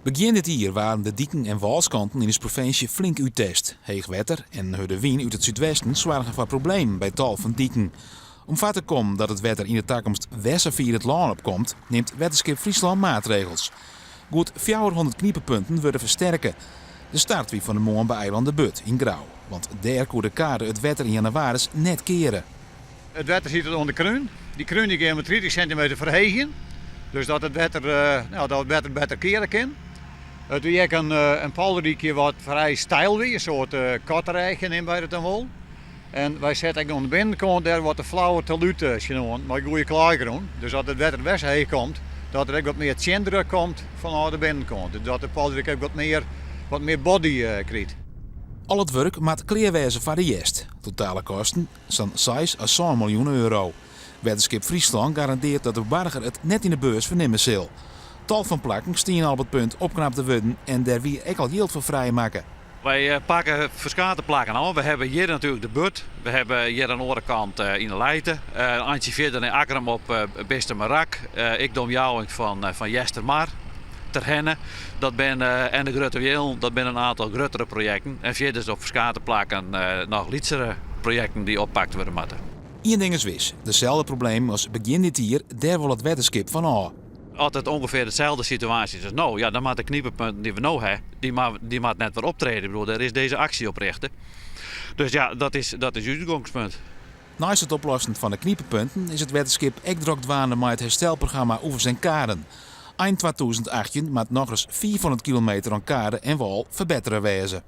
Begjin dit jier waarden de diken en wâlskanten yn ús provinsje flink úttest. Heech wetter en hurde wyn út it súdwesten soargen foar problemen by tal fan diken. Om foar te kommen dat it wetter yn de takomst wer sa fier it lân op komt, nimt Wetterskip Fryslân maatregels. Goed 400 knipepunten wurde fersterke. De start wie fan 'e moarn by eilân De Burd yn Grou, want dêr koe de kade it wetter yn jannewaris net keare. It wetter siet oan de krún. Dy krún dy gean we 30 sintimeter ferheegjen, dus dat it wetter, no, dat it wetter better keare kin. It wie ek in, in polderdykje wat frij steil wie, in soart katterêchje neame wy dat dan wol. En wy sette ek oan de binnenkant dêr wat de flauwe talúd tsjinoan mei goede klaaigrûn. Dus as it wetter wer sa heech komt, dat der ek wat mear tsjindruk komt fanôf de binnenkant. Dus dat de polderdyk ek wat mear, wat mear body krijt. Al it wurk moat klear wêze foar de hjerst. Totale kosten, sa'n 6 à 7 miljoen euro. Wetterskip Fryslân garandearret dat de boarger it net yn de beurs fernimme sil. Tal fan plakken stiene al op it punt opknapt te wurden en dêr wie ek al jild foar frijmakke. Wy pakke ferskate plakken oan. We hawwe hjir natuerlik de Burd. We hawwe hjir oan de oare kant yn de Lijte. In eintsje fierder yn Akkrum op Bistemerrak. Ek de omjouwing fan Eastermar, Terherne. Dat binne, en de Grutte Wielen. Dat binne in oantal gruttere projekten. En fierders op ferskate plakken noch lytsere projekten dy't oppakt wurde moatte. Ien ding is wis, deselde problemen as begjin dit jier, dêr wol it wetterskip fan ôf. As it ûngefear deselde situaasje is as no, ja, dan moat de knipepunten dy't we no ha, dy dy moat net wer optrede. Ik bedoel, dêr is dizze aksje op rjochte. Dus ja, dat is ús útgongspunt. Neist it oplossen fan de knipepunten is it wetterskip ek drok dwaande mei it herstelprogramma Oevers en Kaden. Ein 2018 moat nochris 500 kilometer oan kade en wâl ferbettere wêze.